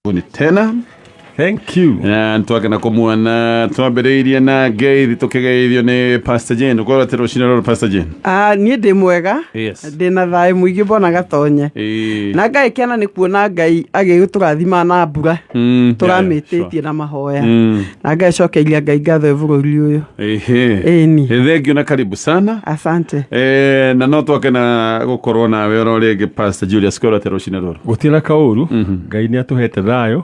Karibuni tena. Thank you. Na twakena kumuona twambĩrĩirie na ngeithi tũkĩgeithio nĩ Pastor Jane. Ũkorwo atĩ rũcinĩ rũrũ, Pastor Jane? Ah, niĩ ndĩ mwega. Yes. Ndĩ na thayũ mũingĩ mbona gatonye. Na Ngai kena nĩ kuona Ngai agĩgĩtũrathima na mbura tũramĩtĩtie na mahoya. Na Ngai cokeiria Ngai ngatho ĩ bũrũri ũyũ. Ĩni. Thengio na karibu sana. Asante. Na no twakena gũkorwo nawe oro rĩngĩ, Pastor Julius, kwĩrwo atĩ rũcinĩ rũrũ? Gũtirĩ na kaũru. Ngai nĩ atũhete thayũ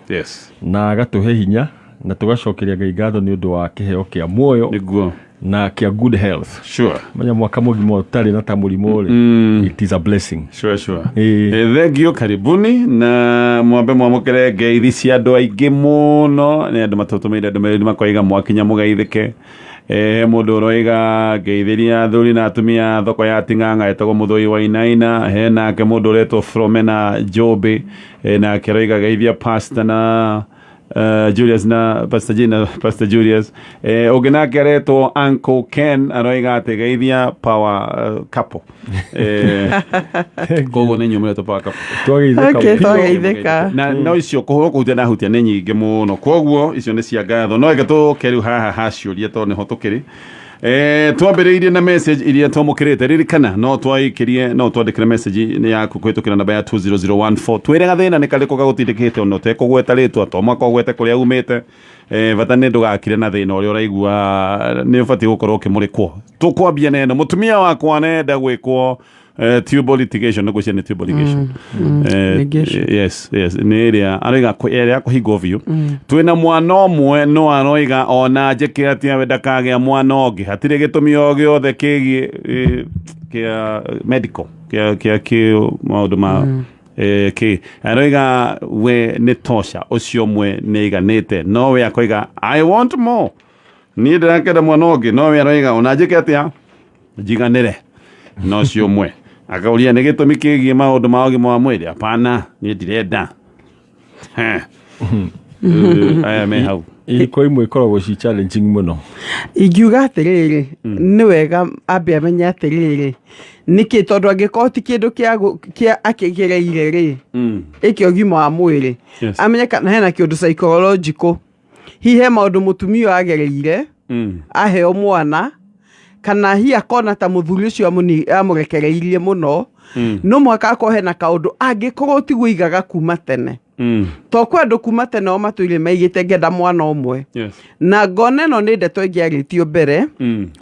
na agatũhe hinya na tũgacokeria Ngai ngatho nĩ ũndũ wa kĩheo kĩa muoyo na kĩa good health. Manya mwaka mũgima ũtarĩ na ta mũrimũ rĩ, it is a blessing. Sure. Ĩĩ. Thengio, karibuni na mwambe mwamũkĩre ngeithi cia andũ aingĩ mũno. Nĩ andũ matũtũmĩire ndũmĩrĩri makoiga mwakinya mũgeithĩke. He mũndũ ũroiga ngeithĩria athuri na atumia thoko ya Ting'ang'a etagwo Mũthũi wa Inaina. He nake mũndũ ũretwo Fromena Njũmbĩ, nake aroiga geithia pastor na Julius na Pastor Jane na Pastor Julius. Ũngĩ nake aretwo Uncle Ken aroiga atĩ geithia power couple. Koguo nĩ nyumĩrĩtwo power couple. Twageithĩka Okay, mũno. twageithĩka. Na no icio kũhũrwo kũhutia na hutia nĩ nyingĩ mũno, koguo icio nĩ cia ngatho. No reke tũke rĩu haha ha ciũria tondũ nĩho tũkĩrĩ. Twambĩrĩirie na message iria twamũkĩrĩte. Ririkana no twaikĩrie, no twandĩkĩre message nĩ yaku kũhĩtũkĩra namba ya 20014, twĩre gathĩna nĩ karĩkũ gagũtindĩkĩte, ona ũtekũgweta rĩtwa, to mwaka ũgwete kũrĩa umĩte. Bata nĩ ndũgakire na thĩna ũrĩa ũraigua nĩ ũbatiĩ gũkorwo ũkĩmũrĩkwo. Tũkwambia na ĩno: mũtumia wakwa nenda gwĩkwo tubal litigation. Nĩ gwĩciria nĩ tubal ligation. Ligation. Yes, nĩ ĩrĩa aroiga ĩrĩa ya kũhingwo biũ. Twĩna mwana ũmwe, no aroiga ona njĩke atĩa we ndakagĩa mwana ũngĩ, hatirĩ gĩtũmi o gĩothe kĩgiĩ kĩa medical, kĩa kĩ maũndũ ma kĩ. Aroiga we nĩ tosha, ũcio ũmwe nĩ aiganĩte, no we akoiga, "I want more, niĩ ndĩrakenda mwana ũngĩ." No we aroiga ona njĩke atĩa njiganĩre no ũcio ũmwe. Akauria nĩ gĩtũmi kĩgiĩ maũndũ ma ũgima wa mwĩrĩ. Hapana, niĩ ndirenda. Heh. Aya me hau. Ihiko imwe ikoragwo ci challenging mũno. Ingiuga atĩrĩrĩ, nĩ wega ambe amenye atĩrĩrĩ nĩkĩ, tondũ angĩkorwo ti kĩndũ kĩa akĩgereire rĩ, ĩkĩ ũgima wa mwĩrĩ, amenye kana hena kĩũndũ psychological, hihi he maũndũ mũtumia ũyũ agereire aheo mwana, kana hihi akona ta mũthuri ũcio amũrekereirie mũno. No mũhaka akorwo hena kaũndũ, angĩkorwo tiguo igaga kuma tene, to kwĩ andũ kuma tene o matũire maigĩte ngenda mwana ũmwe. Na ngona ĩno nĩ ndeto ĩngĩarĩtio mbere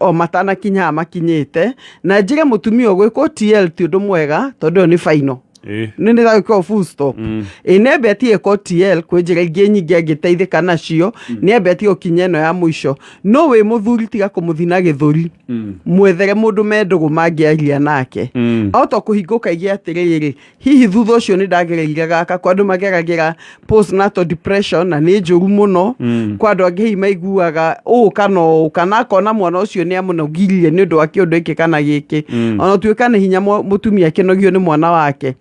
o matanakinya haha makinyĩte. Na njĩre mũtumia ũgwĩkwo TL ti ũndũ mwega, tondũ ĩyo nĩ final. Nĩ ndagĩkorwo full stop. Ĩ nĩ atige ĩkwo TL, kwĩ njĩra ingĩ nyingĩ angĩteithĩka nacio, nĩ ambe atige gũkinya ĩno ya mũico. No wĩ mũthuri, tiga kũmũthina gĩthũri. Mwethere mũndũ me ndũgũ mangĩaria nake. Ahota kũhingũka ige atĩrĩrĩ, hihi thutha ũcio nĩ ndagereire gaka. Kwa andũ mageragĩra postnatal depression na nĩ njũru mũno. Kwa andũ angĩ hihi maiguaga ũũ kana ũũ, kana akona mwana ũcio nĩ amũnogirie nĩ ũndũ wa kĩũndũ gĩkĩ kana gĩkĩ. Ona ũtuĩka nĩ hinya mũtumia akĩnogio nĩ mwana wake.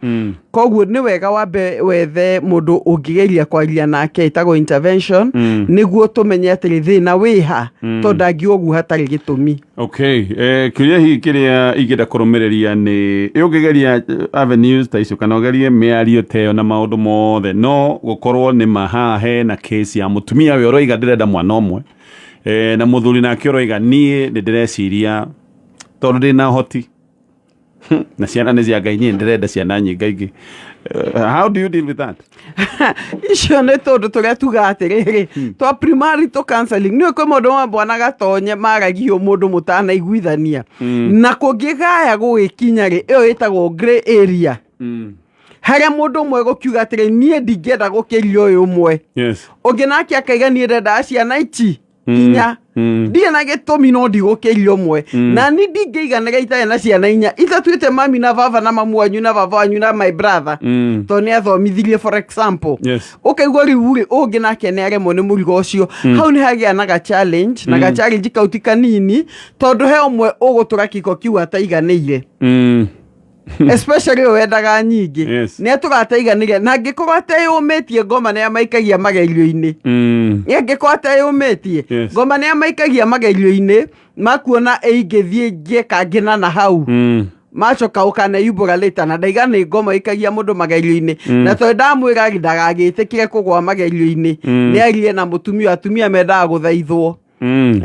Koguo nĩ wega wambe wethe mũndũ ũngĩgeria kwaria nake, ĩtagwo intervention, nĩguo tũmenye atĩrĩ thĩna wĩha, tondũ ndangiuga ũguo hatarĩ gĩtũmi. Okay, kĩũria hihi kĩrĩa ingĩenda kũrũmĩrĩria nĩ ĩ ũngĩgeria avenues ta icio kana ũgerie mĩario ta ĩyo na maũndũ mothe, no gũkorwo nĩ ma haha hena case ya mũtumia we ũroiga ndĩrenda mwana ũmwe, na mũthuri nake ũroiga niĩ nĩ ndĩreciria tondũ ndĩna ũhoti na ciana nĩ cia Ngai, niĩ ndĩrenda ciana nyingaingĩ. How do you deal with that? Icio nĩ tũndũ tũrĩa tugaga atĩrĩrĩ twa premarital counseling. Nĩ kwĩ maũndũ ma bwana gatonye maragio mũndũ mũtanaiguithania na kũngĩgaya gũgĩkinya rĩ, ĩyo ĩtagwo grey area, harĩa mũndũ ũmwe gũkiuga atĩrĩ, niĩ ndingĩenda gũkĩria ũyũ ũmwe, ũngĩ nake akaiga, niĩ ndendaga ciana ici inya, ndirĩ na gĩtũmi no ndigũkĩria ũmwe, na ni ndingĩiganĩra itarĩ na ciana inya itatuĩte mami na baba na mamu wanyu na baba wanyu na my brother, tondũ nĩ athomithirie, for example. Ũkaigua rĩu rĩ, ũngĩ nake nĩ aremwo nĩ mũrigo ũcio. Hau nĩ hagĩa na ga challenge, na ga challenge kau ti kanini, tondũ he ũmwe ũgũtũra kĩko kiu ataiganĩire, especially ũyũ wendaga nyingĩ. Nĩ atũra ataiganĩire, na angĩkorwo ateyũmĩtie, ngoma nĩ amaikagia magerio-inĩ. Nĩ angĩkorwo ateyũmĩtie, ngoma nĩ amaikagia magerio-inĩ makuona ĩingĩthiĩ ngĩka ngĩna na hau. Macoka ũkaneyumbũra later na ndaiga nĩ ngoma ikagia mũndũ magerio-inĩ, na tondũ ndamwĩra ndagagĩtĩkĩre kũgwa magerio-inĩ, nĩ arie na mũtumia. Atumia mendaga gũthaithwo.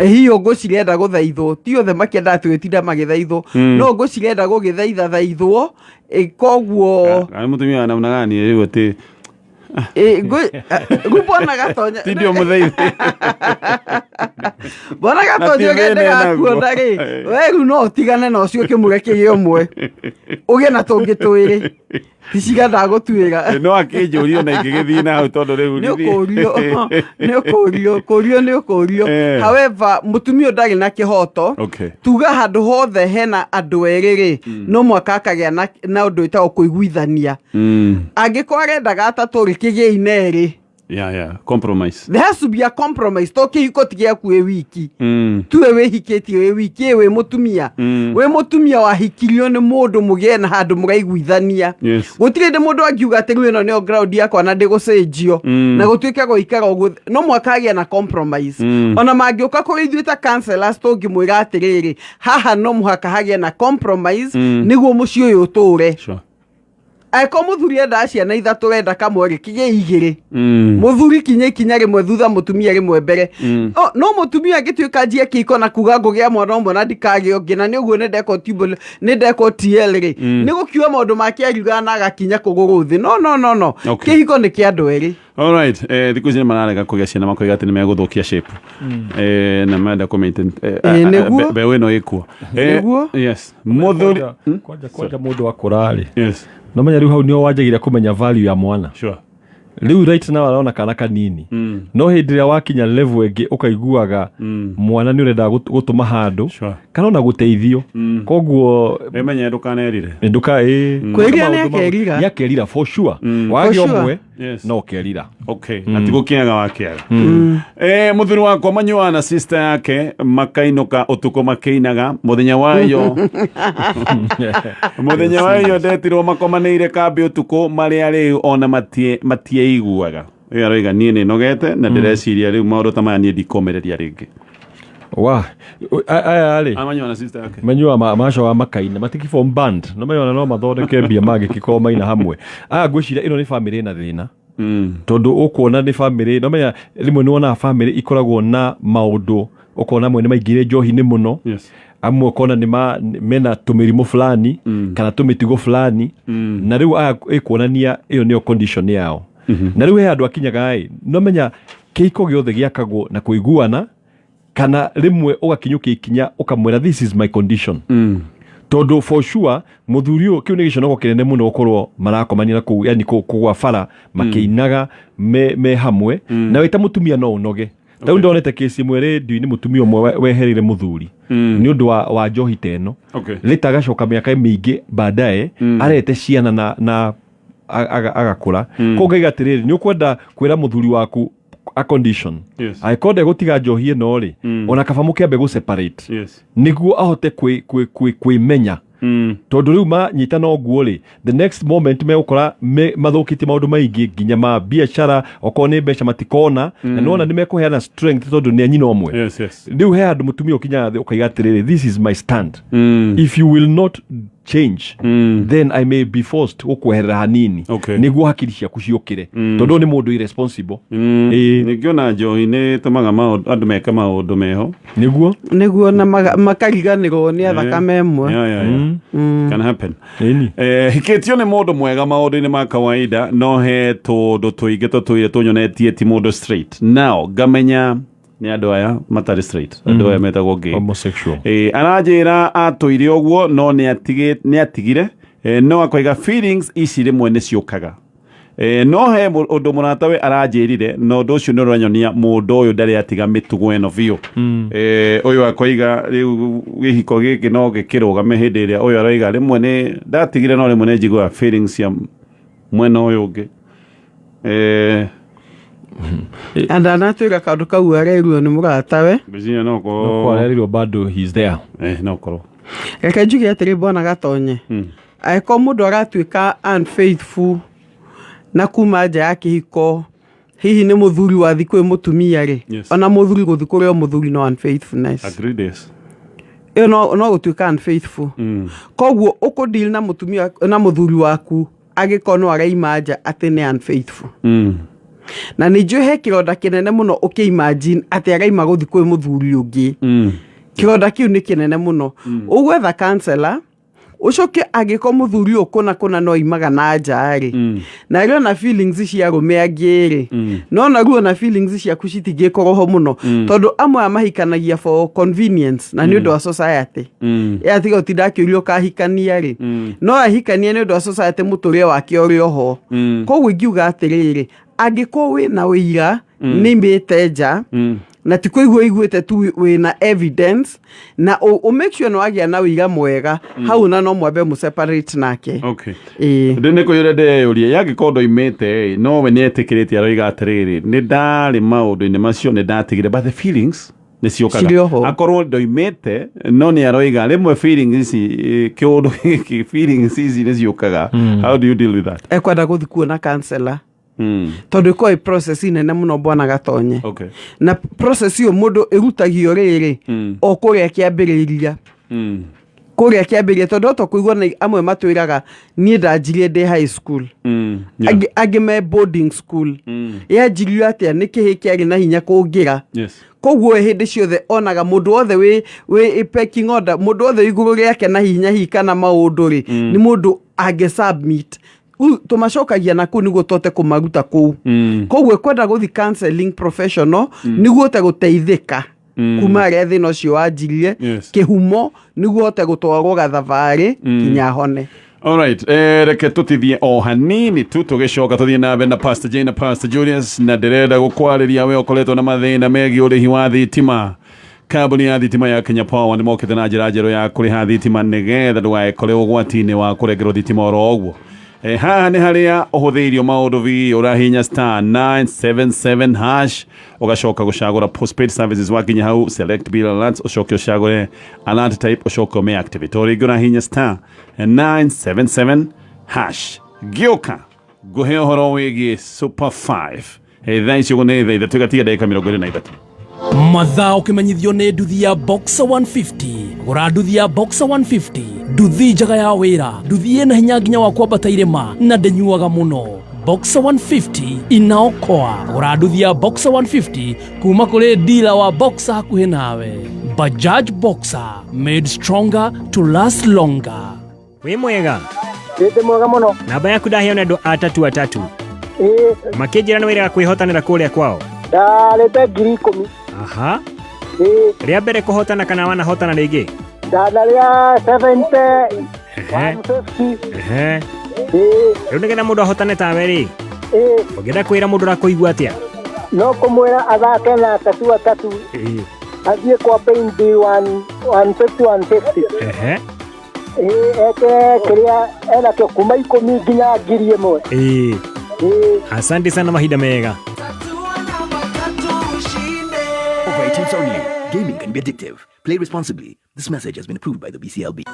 Hihi ngwĩciria enda gũthaithwo, ti othe makĩendaga tũgĩtinda magĩthaithwo, no ngwĩciria enda gũgĩthaitha thaithwo. Koguo Kana mũtumia wa namna gani rĩu atĩ Rĩu bwana Gatonya, ti ndio mũthaithi. Bwana Gatonya, Na ti ũrĩa thĩna ndĩrakuona rĩ, we rĩu no ũtigane na ũcio, ũkĩmũre kĩgĩa ũmwe, ũgĩe na tũngĩ twĩrĩ, ticiga ndagũtuĩra. No akĩnjũrio na ingĩgĩthiĩ na hau tondũ rĩu Nĩ ũkũrio, nĩ ũkũrio, kũrio nĩ ũkũrio. However, mũtumia ũyũ ndarĩ na kĩhoto. Tuga handũ hothe hena andũ erĩ rĩ, no mwaka akagĩa na ũndũ wĩtagwo kũiguithania. Angĩkorwo arendaga atatũ rĩ, kĩgĩi na erĩ. Yeah, compromise. There has to be a compromise, to kĩhiko ti gĩaku wĩ wiki. Tuwe wĩhikĩtie wĩ wiki, ĩ wĩ mũtumia, wĩ mũtumia wahikirio nĩ mũndũ, mũgĩe na handũ mũraiguithania. Gũtirĩ hĩndĩ mũndũ angiuga atĩ rĩu ĩno nĩyo ground yakwa na ndĩgũcenjio, na gũtuĩke gũikara ũguo, no mwaka agĩe na compromise. Ona mangĩũka kũrĩ ithuĩ ta counselors, tũngĩmwĩra atĩrĩrĩ, haha no mũhaka hagĩe na compromise nĩguo mũciĩ ũyũ ũtũre. Angĩkorwo mũthuri endaga ciana ithatũ, wenda kamwe rĩ, kĩgĩe igĩrĩ. Mũthuri kinya ikinya rĩmwe thutha, mũtumia rĩmwe mbere. No mũtumia angĩtuĩka njie kĩhiko na kuga ngũgĩa mwana ũmwe na ndikagĩa ũngĩ, na nĩ ũguo nĩ ndekwo tubal, nĩ ndekwo TL rĩ, nĩ gũkiuga maũndũ make ariugaga na agakinya kũgũrũ thĩ. No, no, no, no. Kĩhiko nĩ kĩa andũ erĩ. Alright, thikũ ici nĩ mararega kũgĩa ciana, makoiga atĩ nĩ megũthũkia shape. Na marenda kũ maintain Nĩguo. Mbeũ ĩno ĩkuo. Nĩguo. Yes. Mũthuri. Kwanja mũndũ akũra rĩ, no menya rĩu hau nĩho wanjagira kũmenya value ya mwana. Rĩu right now arona kana kanini, no hĩndĩ ĩrĩa wakinya level ĩngĩ ũkaiguaga mwana nĩ ũrenda gũtũma handũ kana ona gũteithio, koguo Ĩmenye ndũkanerire. Nduka ĩ Kwĩrira nĩ akerira. Nĩ akerira for sure, wagĩa sure. ũmwe no ũkerira. Okay, na ti gũkĩaga wakĩaga. Mũthuri wakwa manyuaga na sister yake, makainũka ũtukũ makĩinaga. Mũthenya wayo ndetirwo makomanĩire kambĩ ũtukũ marĩa rĩu ona matieiguaga. Ũyũ aroiga niĩ nĩ nogete na ndĩreciria rĩu maũndũ ta maya niĩ ndikomereria rĩngĩ. Wa aya rĩ, Amanyuaga na sister yake. Manyua macoga makaina, matikĩ band no menya no mathondeke mbia mangĩkĩkorwo maina hamwe. Aya ngwĩciria ĩno nĩ famĩlĩ ĩna thĩna, tondũ ũkuona nĩ famĩlĩ, no menya rĩmwe nĩ wonaga famĩlĩ ikoragwo na maũndũ, ũkona amwe nĩ maingĩire njohi-inĩ mũno, amwe ũkona nĩ mena tũmĩrimũ fulani kana tũmĩtugo fulani, na rĩu aya ĩkuonania ĩyo nĩyo condition yao. Na rĩu he andũ akinyaga ĩ, no menya kĩhiko gĩothe gĩakagwo na kũiguana, kana rĩmwe ũgakinyũkia ikinya ũkamwĩra, "This is my condition," tondũ for sure mũthuri ũyũ, kĩu nĩ gĩconoko kĩnene mũno gũkorwo marakomania na kũu, yani kũgwa bara makĩinaga me hamwe, na wĩ ta mũtumia no ũnoge. Ta rĩu ndonete kĩci ĩmwe rĩndio-inĩ, mũtumia ũmwe wehereire mũthuri nĩ ũndũ wa njohi ta ĩno. Later agacoka mĩaka mĩingĩ baadaye arete ciana na agakũra. Koguo ngaiga atĩrĩrĩ, nĩ ũkwenda kwĩra mũthuri waku a condition, angĩkorwo ndegũtiga njohi ĩno rĩ, ona kaba mũkĩambe gũ separate nĩguo ahote kwĩmenya, tondũ rĩu manyitana ũguo rĩ, the next moment megũkora mathũkĩtie maũndũ maingĩ nginya ma biacara, okorwo nĩ mbeca matikona, na nĩwona nĩ mekũheana strength tondũ nĩ a nyina ũmwe. Rĩu he handũ mũtumia ũkinyaga thĩ ũkaiga atĩrĩrĩ, "This is my stand. If you will not change, then I may be forced gũkweherera hanini nĩguo hakiri ciaku ciũkĩre," tondũ ũyũ nĩ mũndũ irresponsible. Ĩĩ. Ningĩ ona njohi nĩ ĩtũmaga andũ meke maũndũ meho. Nĩguo. Nĩguo, na makariganĩrwo nĩ athakame ĩmwe. Yeah. Can happen. Ĩni. Hikĩtio nĩ mũndũ mwega maũndũ-inĩ ma kawaida, no he tũndũ tũingĩ tũtũire tũnyonetie ti mũndũ straight. Now ngamenya nĩ andũ aya matarĩ straight, andũ aya metagwo gay. Homosexual. Aranjĩra atũire ũguo no nĩ atigire, no akoiga feelings ici rĩmwe nĩ ciũkaga. No he ũndũ mũratawe aranjĩrire, na ũndũ ũcio nĩ ũranyonia mũndũ ũyũ ndarĩ atiga mĩtugo ĩno biũ. Ũyũ akoiga rĩu gĩhiko gĩkĩ no gĩkĩrũgame hĩndĩ ĩrĩa ũyũ aroiga rĩmwe nĩ ndatigire, no rĩmwe nĩ njiguaga feelings cia mwena ũyũ ũngĩ. Na ndanatwĩra kaũndũ kau arerirwo nĩ mũratawe. Ngwĩciria no no korwo kwarerirwo bado he's there. No korwo. Reke njuge atĩrĩ, bwana Gatonye, angĩkorwo mũndũ aratuĩka unfaithful na kuma nja ya kĩhiko, hihi nĩ mũthuri wathi kwĩ mũtumia rĩ, ona mũthuri gũthi kũrĩ o mũthuri no unfaithfulness. Agreed, yes. Ĩyo no gũtuĩka unfaithful. Koguo ũkũ deal na mũtumia na mũthuri waku angĩkorwo no araima nja atĩ nĩ unfaithful. Na nĩ njũĩ he kĩronda kĩnene mũno ũkĩ-imagine atĩ araima gũthiĩ kwĩ mũthuri ũngĩ. Kĩronda kĩu nĩ kĩnene mũno. Ũgwetha counselor, ũcoke angĩkorwo mũthuri ũyũ kũna kũna no imaga na nja rĩ, na rĩ ona feelings cia arũme angĩ rĩ, no naruo ona feelings ciaku citingĩkorwo ho mũno, tondũ amwe aya mahikanagia for convenience na nĩ ũndũ wa society. Atiga ũtinda akĩũria ũkahikania rĩ, no ahikanie nĩ ũndũ wa society, mũtũrĩre wake ũrĩ oho. Koguo ingiuga atĩrĩrĩ, angĩkorwo wĩna ũira nĩ imĩte nja, na ti kũigua iguĩte tu, wĩna evidence na ũ make sure nĩ wagĩa na ũira mwega hau, na no mwambe mũ separate nake. Ĩĩ. Ndĩ nĩ kũyũria ndeyũria, yangĩkorwo ndoimĩte ĩ, no we nĩ etĩkĩrĩte, aroiga atĩrĩrĩ, nĩ ndarĩ maũndũ-inĩ macio, nĩ ndatigire, but the feelings nĩ ciũkaga. Cirĩ oho. Akorwo ndoimĩte, no nĩ aroiga rĩmwe feelings ici, kĩũndũ gĩkĩ, feelings ici nĩ ciũkaga. How do you deal with that? Ekwenda gũthiĩ kuona counselor, tondũ ĩkorwo ĩ process nene mũno, bwana Gatonye. Na process ĩyo mũndũ ĩrutagio rĩrĩ o kũrĩa kĩambĩrĩria, kũrĩa kĩambĩrĩria, tondũ ota kũigua na amwe matwĩraga, niĩ ndanjirie ndĩ high school. Angĩ me boarding school. Yanjirio atĩa? Nĩ kĩhĩ kĩarĩ na hinya kũngĩra? Koguo hĩndĩ ciothe onaga mũndũ wothe wĩ pecking order, mũndũ wothe wĩ igũrũ rĩake na hinya hihi kana maũndũ rĩ, nĩ mũndũ angĩ submit. Rĩu tũmacokagia na kũu nĩguo tũhote kũmaruta kũu. Koguo kwenda gũthi counseling professional nĩguo ũhote gũteithĩka kuma harĩa thĩna ũcio wanjirie, kĩhumo, nĩguo ũhote gũtwarwo gathabarĩ nginya hone. Alright, reke tutithie o hanini tu, tugicoka tuthie na mbere na Pastor Jane na Pastor Julius, na ndĩrenda gũkwarĩria we ũkoretwo na mathĩna megiĩ ũrĩhi wa thitima. Kambuni ya thitima ya Kenya Power nĩ mokĩte na njĩra njerũ ya kũrĩha thitima nĩgetha ndũgagĩkore ũgwati-inĩ wa kũrengerwo thitima oro ũguo. Haha nĩ harĩa ũhũthĩirio maũndũ biũ, ũrahihinya *977#, ũgacoka gũcagũra postpaid services. Wakinya hau, select bill alerts, ũcoke ũcagũre alert type, ũcoke ũme activate. O rĩngĩ ũrahihinya *977#. Ngĩũka ngũhe ũhoro wĩgiĩ Super 5. Thaa icio ũguo nĩ thaa 3 igatiga ndagĩka 23. Mathaa ũkĩmenyithio nĩ nduthi ya Boxer 150. Gũra nduthi ya Boxer 150, nduthi njega ya wĩra, nduthi ĩna hinya nginya wa kwambata irĩma na ndĩnyuaga mũno. Boxer 150 inaokoa. Gũra nduthi ya Boxer 150 kuma kũrĩ dealer wa Boxer hakuhĩ nawe. Bajaj Boxer, made stronger to last longer. Wĩ mwega? Ndĩ mwega mũno. Namba yaku ndaheo nĩ andũ atatu atatu. Ĩĩ. Makĩnjĩra nĩ wĩrĩga kwĩhotanĩra kũrĩa kwao. Ndarĩte 10,000. Aha. Ĩĩ. Rĩa mbere kũhotana kana wanahotana rĩngĩ? Ndanarĩa 70, 150. Ĩĩ. Rĩu nĩgetha mũndũ ahotane tawe rĩ, ũngĩenda kwĩra mũndũ ũrakũigua atĩa? No kũmwĩra athake na tatu atatu. Athiĩ kwa paybill 1 150 150. Ĩĩ, eke kĩrĩa enakĩo kuma 10 nginya 1,000. Ĩĩ. Asante sana, mahinda mega. Over 18s only. Gaming can be addictive. Play responsibly. This message has been approved by the BCLB.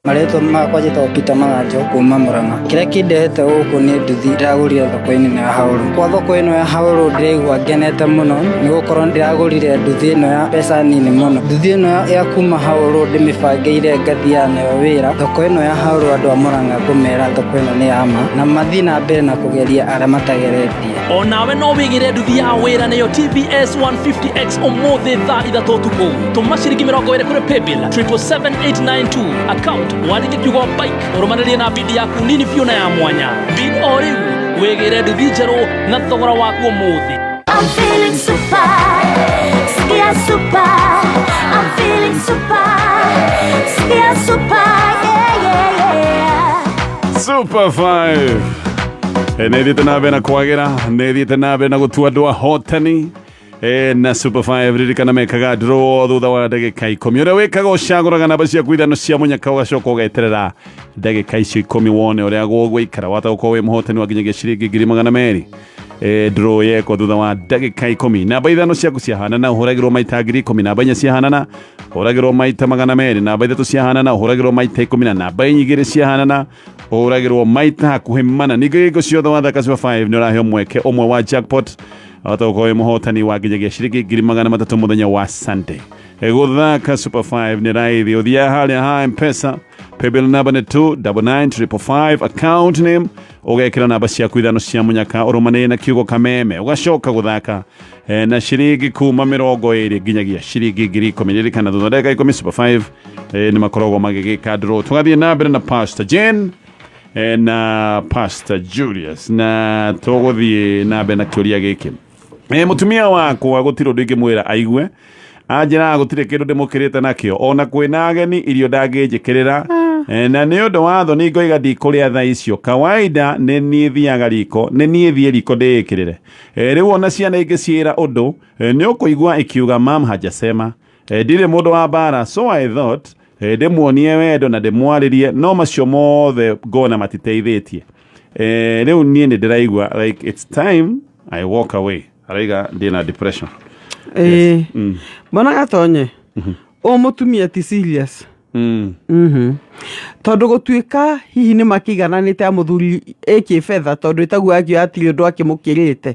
Marĩtwa makwa njĩtagwo Peter Maganjo kuma Murang'a. Kĩrĩa kĩndehete gũkũ nĩ nduthi ndĩragũrire thoko-inĩ ĩno ya Haũrũ. Kwa thoko ĩno ya Haũrũ ndĩraigua ngenete mũno nĩ gũkorwo ndĩragũrire nduthi ĩno ya mbeca nini mũno. Nduthi ĩno ya kuma Haũrũ ndĩmĩbangĩire ngathiaga nayo wĩra. Thoko ĩno ya Haũrũ, andũ a Murang'a ngũmera thoko ĩno nĩ ya ma na mathiĩ na mbere na kũgeria arĩa matageretie. Onawe no wĩgĩre nduthi ya wĩra, nĩyo TVS 150X, ũmũthĩ thaa 3 ũtukũ. Tũma ciringi 20 kũrĩ paybill 777892, account wandĩke kiugo bike, ũrũmanĩrie na bidi yaku nini biũ na ya mwanya. Bid o rĩu wĩgĩre nduthi njerũ na thogora waku ũmũthĩ. I'm feeling super, skia super. I'm feeling super, skia super, yeah. Super 5 nä thiä te na mbere na kwagä nä thiä te na mbere na gå tua andå ahotani. Na Super 5, ririkana mekaga draw thutha wa ndagĩka 10. Ũrĩa wĩkaga, ũcagũraga namba ciaku ithano cia mũnyaka, ũgacoka ũgeterera ndagĩka icio 10 wone ũrĩa gũgũikara. Wata gũkorwo wĩ mũhotani wa nginyagia ciringi 200,000. Draw yekwo thutha wa ndagĩka 10. Namba ithano ciaku ciahanana, ũhũragĩrwo maita 10,000. Namba inya ciahanana, ũhũragĩrwo maita 200. Namba ithatũ ciahanana, ũhũragĩrwo maita 10, na namba igĩrĩ ciahanana, ũhũragĩrwo maita hakuhĩ mana. Ningĩ gĩko ciothe wathaka Super 5 nĩ ũraheo mweke ũmwe wa jackpot. Wahota gũkorwo wĩ mũhotani wa nginyagia ciringi 300,000 mũthenya wa Sunday. Gũthaka Super 5 nĩ raithi, ũthiaga harĩa ha Mpesa, paybill number nĩ 299555, account name ũgekĩra namba ciaku ithano cia mũnyaka ũrũmanĩrie na kiugo kameme, ũgacoka gũthaka na ciringi kuma 20 nginyagia ciringi 10,000. Ririkana thutha wa ndagĩka 10 Super 5 nĩ makoragwo magĩgĩka draw. Tũgathiĩ na mbere na Pastor Jane na Pastor Julius, na tũgũthiĩ na mbere na kĩũria gĩkĩ. Mũtumia wakwa gũtirĩ ũndũ ingĩmwĩra aigue, anjĩraga gũtirĩ kĩndũ ndĩmũkĩrĩte nakĩo, ona kwĩna ageni irio ndangĩnjĩkĩrĩra. Na nĩ ũndũ wa thoni ngoiga ndikũrĩa thaa icio, kawaida nĩ niĩ thiaga riko, nĩ niĩ thiĩ riko ndĩĩkĩrĩre. Rĩu ona ciana ingĩciĩra ũndũ, nĩ ũkũigua ikiuga mam hajasema. Ndirĩ mũndũ wa mbara, so I thought ndĩmuonie wendo na ndĩmwarĩrie, no macio mothe ngona matiteithĩtie. Rĩu niĩ nĩ ndĩraigua like it's time I walk away. Araiga ndĩna depression. Mbona gatonye ũyũ mũtumia ti serious. Tondũ gũtuĩka hihi nĩ makĩigananĩte ya mũthuri ĩkĩbetha, tondũ ĩtaguo akĩoya hatirĩ ũndũ akĩmũkĩrĩte,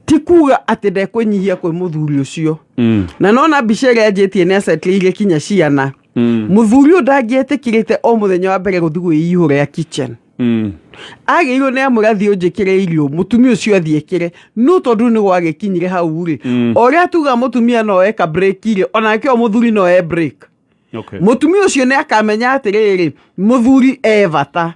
ti kuga atĩ ndekwĩnyihia kwĩ mũthuri ũcio. Na nona mbica ĩrĩa anjĩtie nĩ acetĩrĩire kinya ciana. Mũthuri ũyũ ndangĩetĩkĩrĩte o mũthenya wa mbere gũthiĩ gwĩihũra kitchen. Agĩrĩirwo nĩ amwĩra thiĩ ũnjĩkĩre irio, mũtumia ũcio athiĩ ekĩre, no tondũ nĩ gwagĩkinyire hau rĩ, o ũrĩa tuga mũtumia no eka break rĩ, onake o mũthuri no e break. Mũtumia ũcio nĩ akamenya atĩrĩrĩ, mũthuri e bata.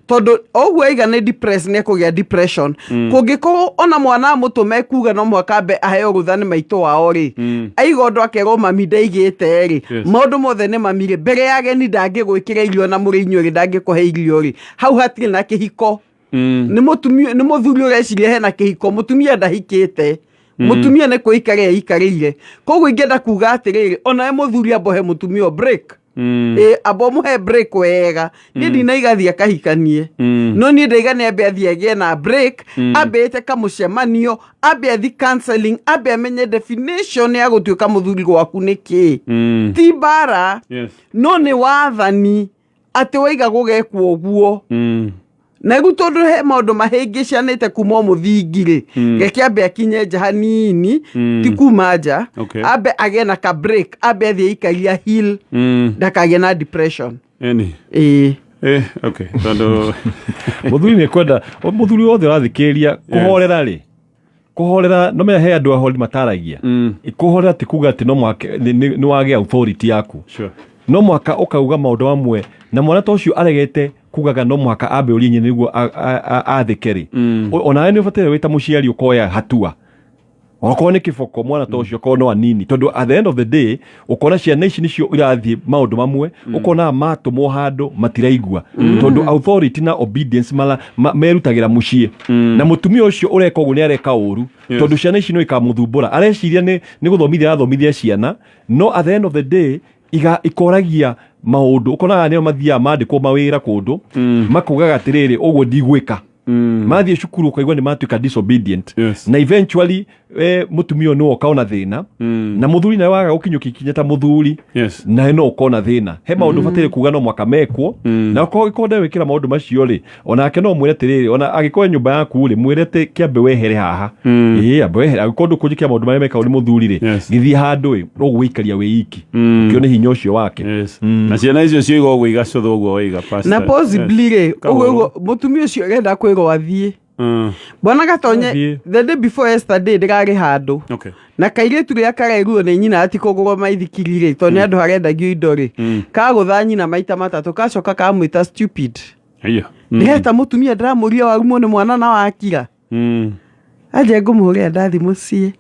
Tondũ ũguo aiga nĩ depressed, nĩ ekũgĩa depression. Kũngĩkorwo ona mwana amũtũme kuga no mũhaka ambe aheo rũtha nĩ maitũ wao rĩ, aiga ũndũ akerwo mami ndaigĩte rĩ, maũndũ mothe nĩ mami rĩ, mbere ya ageni ndangĩgwĩkĩra irio na mũrĩ inyuĩ rĩ, ndangĩkũhe irio rĩ, hau hatirĩ na kĩhiko. Nĩ mũtumia, nĩ mũthuri ũreciria hena kĩhiko, mũtumia ndahikĩte. Mũtumia nĩ kwĩikarĩra eikarĩire. Koguo ingĩenda kuga atĩrĩrĩ, onawe mũthuri ambohe mũtumia break. Amba ũmũhe break wega. Niĩ ndinaiga athiĩ akahikanie. No niĩ ndaiga nĩ ambe athiĩ agĩe na break, ambe ĩte kamũcemanio, ambe athiĩ counseling, ambe amenye definition ya gũtuĩka mũthuri gwaku nĩ kĩĩ. Ti mbara, no nĩ wathani atĩ waiga gũgekwo ũguo. Na rĩu tondũ he maũndũ mahĩngĩcanĩte kuma o mũthingi rĩ, reke ambe akinye nja hanini, ti kuma nja, ambe agĩe na ka break, ambe athiĩ aikaria heal, ndakagĩe na depression. Ĩĩ. Okay. Tondũ Mũthuri nĩ kwenda, mũthuri wothe ũrathikĩrĩria kũhorera rĩ, kũhorera no menya he andũ ahori mataragia. Kũhorera ti kuga atĩ no mũhaka nĩ wagĩa authority yaku. No mũhaka ũkauga maũndũ mamwe, na mwana ta ũcio aregete kugaga no mũhaka ambe ũrie nyina nĩguo athĩke rĩ. Onawe nĩ ũbataire wĩ ta mũciari ũkoya hatua. Okorwo nĩ kĩboko mwana ta ũcio okorwo no anini, tondũ at the end of the day ũkona ciana ici nĩcio irathiĩ maũndũ mamwe, ũkona matũmwo handũ matiraigua, tondũ authority na obedience merutagĩra mũciĩ. Na mũtumia ũcio ũreka ũguo nĩ areka ũru, tondũ ciana ici no ikamũthumbũra. Areciria nĩ gũthomithia arathomithia ciana, no at the end of the day ikoragia maũndũ, ũkonaga nĩo mathiaga mandĩkwo mawĩra kũndũ, makugaga atĩrĩrĩ ũguo ndigwĩka. Mathiĩ cukuru ũkaigua nĩ matuĩka disobedient. Na eventually mũtumia ũyũ nĩwe ũkaona thĩna, na mũthuri nawe waga gũkinyũkia ikinya ta mũthuri, nawe no ũkona thĩna. He maũndũ ũbataire kuga no mwaka mekwo, na okorwo ũngĩkorwo ndewĩkĩra maũndũ macio rĩ, onake no mwĩre atĩrĩrĩ, ona angĩkorwo nyũmba yaku rĩ, mwĩre atĩ kĩambe wehere haha. Ĩĩ, ambe wehere. Angĩkorwo ndũkũnjĩkĩra maũndũ marĩa mekagwo nĩ mũthuri rĩ, gĩthiĩ handũ ĩ, ũgũgĩikaria wĩ iki. Ũkĩone hinya ũcio wake. Na ciana icio cioiga ũguo igacũthwo ũguo waiga, Pastor. Na possibly rĩ, Kahũrũ. ũguo ũguo mũtumia ũcio ũrenda kwĩrwo athiĩ. Bwana Gatonye, the day before yesterday ndĩrarĩ handũ. Na kairĩtu rĩrĩa karerirwo nĩ nyina ati kũgũrwo maithikiri rĩ, tondũ nĩ andũ harendagio indo rĩ, kagũtha nyina maita matatũ, gacoka kamwĩta stupid. Ndĩreta mũtumia ndĩramũria warumwo nĩ mwana na wakira. Anje ngũmũhũrĩra ndathi mũciĩ.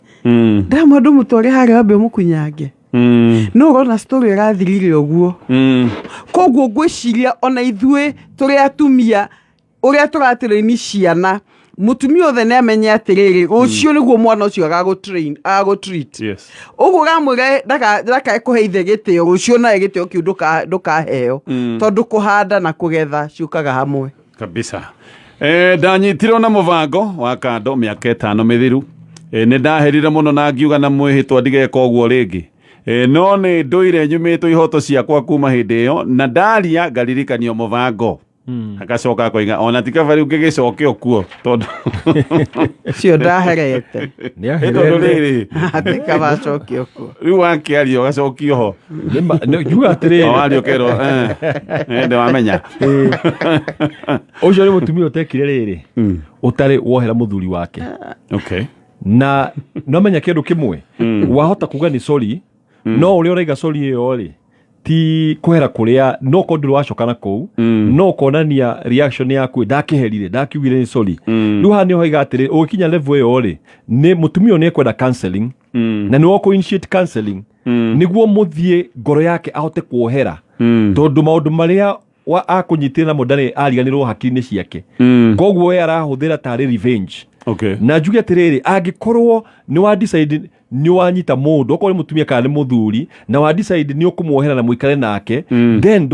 Ndamwenda ndũmũtware harĩa wambe ũmũkunyange. No ũrona story ĩrathirire ũguo. Koguo ngwĩciria ona ithuĩ tũrĩ atumia ũrĩa tũratrain ciana, mũtumia othe nĩ amenye atĩrĩrĩ, rũciũ nĩguo mwana ũcio agagũ-treat. Ũguo ũramwĩra ndakae kũhe ithe gĩtĩo, rũciũ nawe gĩtĩo kĩu ndũkaheo. Tondũ kũhanda na kũgetha ciũkaga hamwe. Kabisa. Ndanyitirwo na mũbango wa kando mĩaka 5 mĩthiru. Nĩ ndaherire mũno na ngiuga na mwĩhĩtwa ndigeka ũguo rĩngĩ. No nĩ ndũire nyumĩtwo ihoto ciakwa kuma hĩndĩ ĩyo, na ndaria ngaririkanio mũbango. Agacoka akoiga ona ti kaba rĩu ngĩgĩcoke kuo tondũ Cio ndaherete. Ĩ tondũ rĩrĩ Atĩ kaba acoke kuo. Rĩu wakĩaria ũgacokio ho. Njuga atĩrĩrĩ. O waria ũkerwo ndĩ wamenya. Ũcio nĩ mũtumia ũtekire rĩrĩ, ũtarĩ wohera mũthuri wake. Na nomenya kĩndũ kĩmwe, wahota kuga nĩ sorry, no ũrĩa ũraiga sorry ĩyo rĩ, ti kwehera kũrĩa, no korwo ndũrĩ wacoka na kũu, no ũkonania reaction yaku, ndakĩherire, ndakiugire nĩ sorry. Rĩu haha nĩho haiga atĩrĩ, ũgĩkinya level ĩyo rĩ, nĩ mũtumia ũyũ nĩ ekwenda counseling, na nĩwe ũkũ initiate counseling, nĩguo mũthiĩ ngoro yake ahote kuohera, tondũ maũndũ marĩa akũnyitĩte namo ndarĩ ariganĩrwo hakiri-inĩ ciake. Koguo we arahũthĩra tarĩ revenge. Na njuge atĩrĩrĩ, angĩkorwo nĩ wa decide nĩ wanyita mũndũ, okorwo nĩ mũtumia kana nĩ mũthuri, na wa decide nĩ ũkũmuohera na mũikare nake, then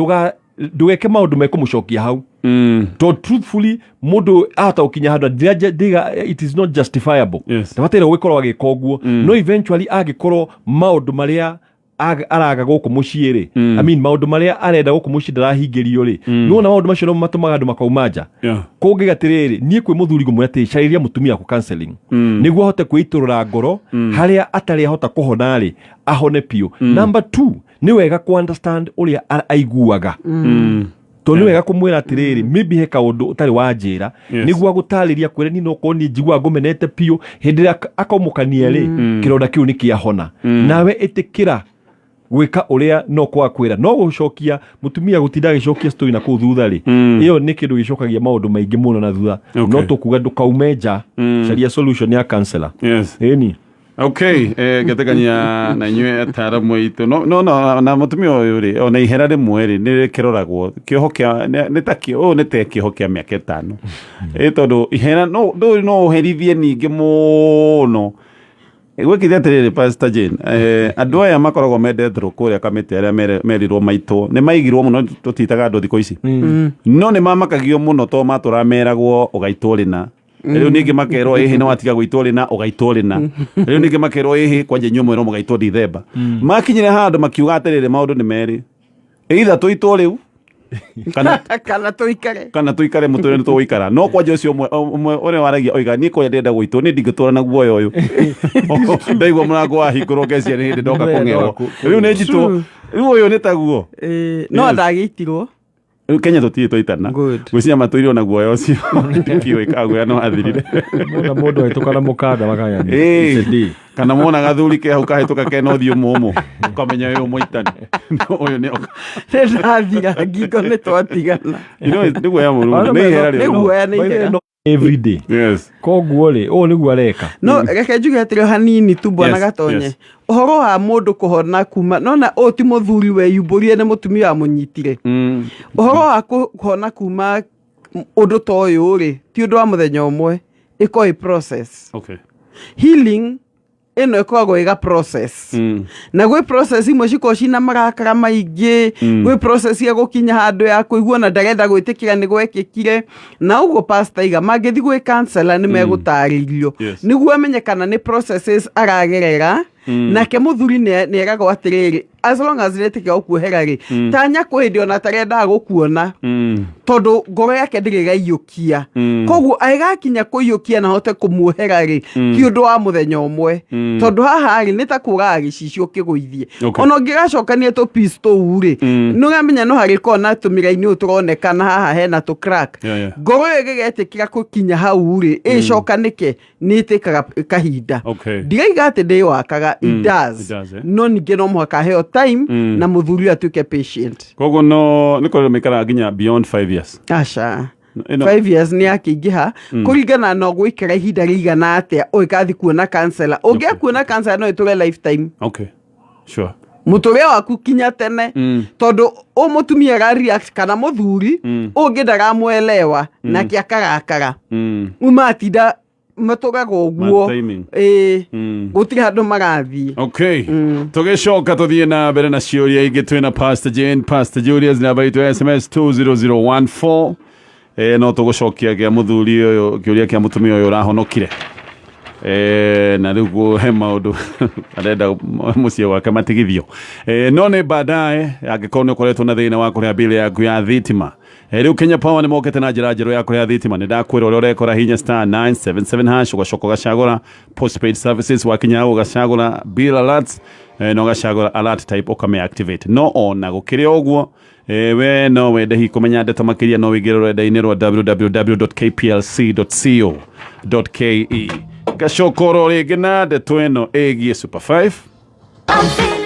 ndũgeke maũndũ mekũmũcokia hau. Tondũ truthfully mũndũ ahota gũkinya handũ ndiga it is not justifiable. Ndabataire gũgĩkorwo agĩka ũguo. No eventually angĩkorwo maũndũ marĩa araga gũkũ mũciĩ rĩ, I mean, maũndũ marĩa arenda gũkũ mũciĩ ndarahingĩrio rĩ, nĩwona maũndũ macio no matũmaga andũ makauma nja. Kũngĩga atĩrĩrĩ, niĩ kwĩ mũthuri ngũmwĩra atĩ carĩria mũtumia waku counseling, nĩguo ahote kwĩitũrũra ngoro harĩa atarĩ ahota kũhona rĩ, ahone biũ. Number 2, nĩ wega kũ understand ũrĩa aiguaga. Tondũ nĩ wega kũmwĩra atĩrĩrĩ, maybe he kaũndũ ũtarĩ wanjĩra, nĩguo agũtarĩria kwĩre niĩ no korwo niĩ njiguaga ngũmenete biũ, hĩndĩ ĩrĩa akaumũkania rĩ, kĩronda kĩu nĩ kĩahona. Nawe ĩtĩkĩra gwĩka ũrĩa no kwaga kwĩra, no gũcokia mũtumia gũtinda agĩcokia story na kũu thutha rĩ, ĩyo nĩ kĩndũ gĩcokagia maũndũ maingĩ mũno na thutha. No tũkuga ndũkaume nja, caria solution ya counselor. Ĩni. Okay, ngetekania na inyuĩ ataaramu aitũ. No, no, no, na mũtumia ũyũ rĩ, ona ihera rĩmwe rĩ, nĩ rĩkĩroragwo. Kĩoho kĩa, nĩ ta kĩ-, ũyũ nĩ ta kĩoho kĩa mĩaka ĩtano. Tondũ ihera, no, ndũĩ no ũherithie ningĩ mũno. Gwĩkire atĩrĩrĩ, Pastor Jane, andũ aya makoragwo mendetwo kũrĩa kamĩtĩ arĩa merirwo maitwo, nĩ maigirwo mũno, tũtitaga andũ thikũ ici. No nĩ mamakagio mũno tondũ matũra meragwo ũgaitwo rĩna. Rĩu ningĩ makerwo ĩhĩ nĩ watiga gũitwo rĩna, ũgaitwo rĩna. Rĩu ningĩ makerwo ĩhĩ kwanja inyuĩ mwĩrwo mũgaitwo Dithemba. Makinyire handũ makiuga atĩrĩrĩ, maũndũ nĩ merĩ. Either tũitwo rĩu, kana tũikare. Kana tũikare mũtũrĩre nĩ tũgũikara. No kwanja ũcio ũmwe ũrĩa waragia oiga, niĩ kwanja ndĩrenda gũitwo, niĩ ndingĩtũra na guoya ũyũ. Ndaigua mũrango wahingũrwo ngeciria nĩ hĩndĩ ndoka kũng'erwo. Rĩu nĩ njitũ. Rĩu ũyũ nĩ taguo. No ndagĩitirwo. Rĩu Kenya tũtirĩ twaitana. Ngwĩciria matũire na guoya ũcio. Ndikĩũĩ kana guoya no athirire. Mona mũndũ ahĩtũka na mũkanda makaya nĩ. It's a day. Kana mona gathuri ke hau kahĩtũka kena ũthiũ mũmũ. Ũkamenya ũyũ mũitani. Ũyũ nĩ oka. Nĩ ndathira ngingo nĩ twatigana. You know, nĩ guoya mũru. Nĩ ihera rĩu. Nĩ guoya, nĩ ihera. No, every day. Koguo rĩ, ũũ nĩguo areka. No, reke njuge atĩrĩ hanini tu bwana Gatonye. Ũhoro wa mũndũ kũhona kuma, nona ũyũ ti mũthuri weyumbũrire nĩ mũtumia wamũnyitire. Ũhoro wa kũhona kuma ũndũ ta ũyũ rĩ, ti ũndũ wa mũthenya ũmwe. Ĩkoragwo ĩ process. Healing ĩno ĩkoragwo ĩga process. Na gwĩ process imwe cikoragwo cina marakara maingĩ, gwĩ process ya gũkinya handũ ya kũigua na ndarenda gwĩtĩkĩra nĩ gwekĩkire. Na ũguo pastor aiga, mangĩthiĩ gwĩ counselor nĩ megũtarĩrio. Nĩguo amenye kana nĩ processes aragerera. Nake mũthuri nĩ eragwo atĩrĩrĩ, as long as nĩetĩkĩra gũkuohera rĩ, tanya kwĩ hĩndĩ ona atarendaga gũkuona. Tondũ ngoro yake ndĩrĩ ĩraiyũkia. Koguo agĩgakinya kũiyũkia na ahote kũmuohera rĩ, ti ũndũ wa mũthenya ũmwe. Tondũ haha rĩ, nĩ ta kũraga gĩcicio kĩgũithie. Ona ũngĩgacokania tũ piece tũu rĩ, nĩ ũramenya no harĩkorwo na tũmĩraini ũyũ tũronekana haha hena tũ crack. Ngoro ĩyo ĩgĩgetĩkĩra gũkinya hau rĩ, ĩcokanĩke, nĩ ĩtĩkaga kahinda. Ndiraiga atĩ ndĩwakaga, it does. It does, eh? No ningĩ no mũhaka aheo time na mũthuri ũyũ atuĩke patient. Koguo no nĩ kũrĩ maikaraga nginya beyond 5 years. Aca. Ĩno 5 years nĩ yakĩingĩha. Kũringana na ũgũikara ihinda rĩigana atĩa ũgĩgathiĩ kuona counselor. Ũngĩaga kuona counselor no ĩtũre lifetime. Sure. Mũtũrĩre waku kinya tene. Tondũ ũ mũtumia ara react kana mũthuri, ũngĩ ndaramwelewa, nake akarakara. Uma atinda matũraga ũguo. Mad timing. Gũtirĩ handũ marathiĩ. Tũgĩcoka tũthiĩ na mbere na ciũria ingĩ twĩna Pastor Jane, Pastor Julius, namba itũ ya SMS 20014. No tũgũcokia kĩa mũthuri ũyũ, kĩũria kĩa mũtumia ũyũ ũrahonokire. Na rĩu he maũndũ arenda mũciĩ wake matigithio. No nĩ baadaye angĩkorwo nĩ ũkoretwo na thĩna wa kũrĩha bill yaku ya thitima. Rĩu Kenya Power nĩ mokĩte na njĩra njerũ ya kũrĩha thitima. Nĩ ndakwĩra ũrĩa ũrekora, hinya *977# ũgacoka ũgacagũra postpaid services, wakinya hau ũgacagũra bill alerts, na ũgacagũra alert type ũkame activate. No ona gũkĩrĩ ũguo, we no wende hihi kũmenya ndeto makĩria, no wĩingĩre rũrenda-inĩ rwa www.kplc.co.ke. Ngacoka oro rĩngĩ na ndeto ĩno ĩgiĩ Super 5. I'm feeling